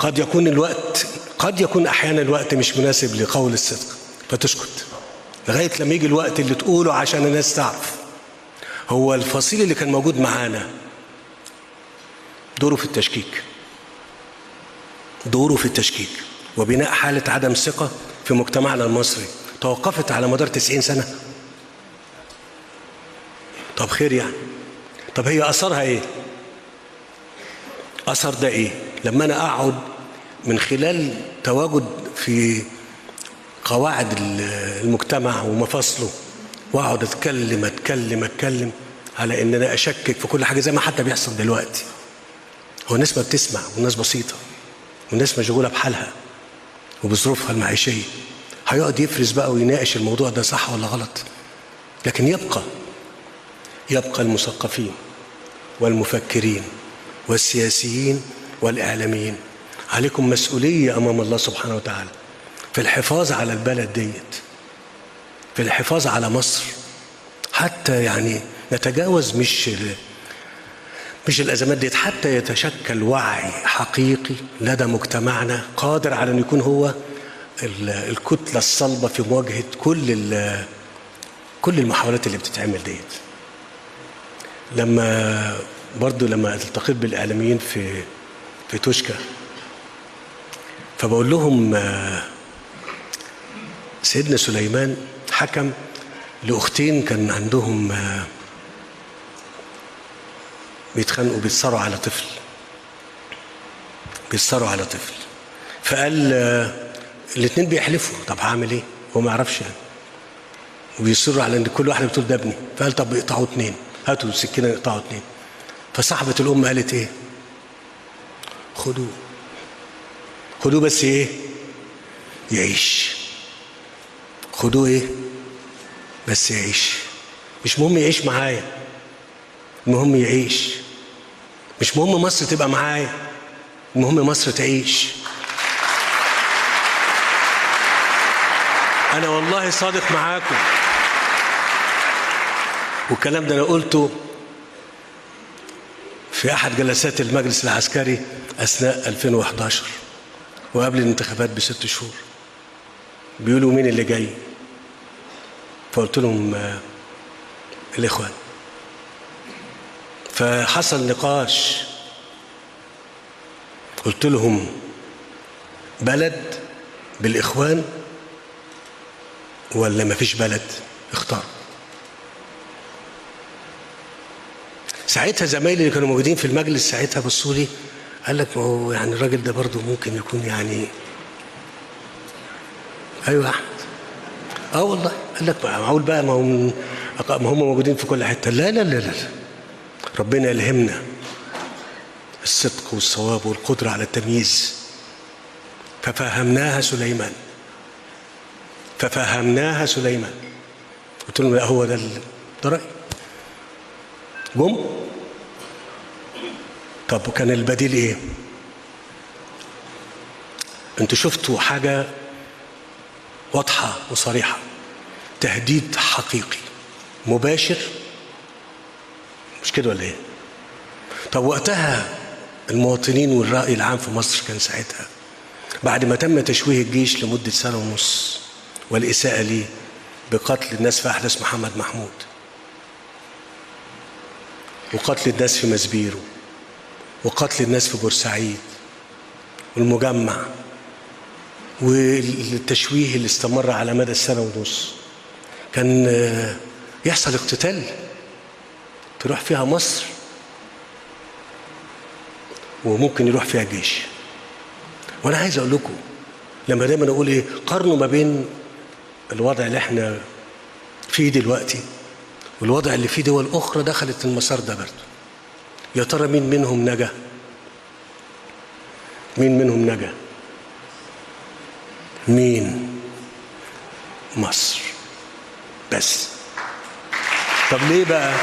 قد يكون الوقت، قد يكون احيانا الوقت مش مناسب لقول الصدق، فتسكت لغاية لما يجي الوقت اللي تقوله عشان الناس تعرف. هو الفصيل اللي كان موجود معانا دوره في التشكيك، دوره في التشكيك وبناء حاله عدم ثقة في مجتمعنا المصري توقفت على مدار 90 سنة. طب خير يعني، طب هي اثرها ايه؟ اثر ده ايه؟ لما انا اقعد من خلال تواجد في قواعد المجتمع ومفاصله واقعد اتكلم اتكلم اتكلم على ان انا اشكك في كل حاجة زي ما حتى بيحصل دلوقتي. هو الناس ما بتسمع، والناس بسيطة، والناس مشغولة بحالها وبظروفها المعيشية. هيقعد يفرز بقى ويناقش الموضوع ده صح ولا غلط. لكن يبقى المثقفين والمفكرين والسياسيين والإعلاميين عليكم مسؤولية أمام الله سبحانه وتعالى في الحفاظ على البلد ديت، في الحفاظ على مصر، حتى يعني نتجاوز مش الأزمات ديت، حتى يتشكل وعي حقيقي لدى مجتمعنا قادر على أن يكون هو الكتلة الصلبة في مواجهة كل المحاولات اللي بتتعمل ديت. لما برضو لما التقيت بالإعلاميين في توشكا، فبقول لهم سيدنا سليمان حكم لأختين كان عندهم بيتخانقوا، بيتصارعوا على طفل، بيتصارعوا على طفل. فقال الاثنين بيحلفوا، طب هعمل ايه؟ هو ما يعرفش يعني، وبيصروا على ان كل واحدة بتقول ده ابني. فقال طب اقطعوا اثنين، هاتوا السكينة اقطعوا اثنين. فصاحبه الام قالت ايه؟ خدوه، خدوه بس ايه؟ يعيش. خدوه ايه؟ بس يعيش. مش مهم يعيش معايا، المهم يعيش. مش مهم مصر تبقى معايا، المهم مصر تعيش. أنا والله صادق معاكم، والكلام ده أنا قلته في أحد جلسات المجلس العسكري أثناء 2011 وقبل الانتخابات ب6 شهور. بيقولوا مين اللي جاي؟ فقلت لهم الإخوان. فحصل نقاش، قلت لهم بلد بالإخوان ولا مفيش بلد؟ اختاروا. ساعتها زمايلي اللي كانوا موجودين في المجلس ساعتها بصوا لي، قال لك ما هو يعني الراجل ده برضه ممكن يكون يعني، ايوه يا احمد، اه والله. قال لك معقول بقى، ما هم موجودين في كل حتة. لا لا لا لا، ربنا يلهمنا الصدق والصواب والقدرة على التمييز. ففهمناها سليمان، ففهمناها سليمان. قلت لهم لا هو ده ده رأيي. جم. طب وكان البديل ايه؟ انتوا شفتوا حاجة واضحة وصريحة، تهديد حقيقي مباشر، مش كده ولا ايه؟ طب وقتها المواطنين والرأي العام في مصر كان ساعتها بعد ما تم تشويه الجيش لمدة 1.5 سنة والإساءة ليه بقتل الناس في أحداث محمد محمود وقتل الناس في مسبيرو وقتل الناس في بورسعيد والمجمع والتشويه اللي استمر على مدى 1.5 سنة، كان يحصل اقتتال تروح فيها مصر وممكن يروح فيها جيش. وانا عايز اقول لكم لما دايما اقول ايه، قارنوا ما بين الوضع اللي احنا فيه دلوقتي والوضع اللي فيه دول اخرى دخلت المسار ده برضه. يا ترى مين منهم نجا؟ مين منهم نجا؟ مين؟ مصر بس. طب ليه بقى؟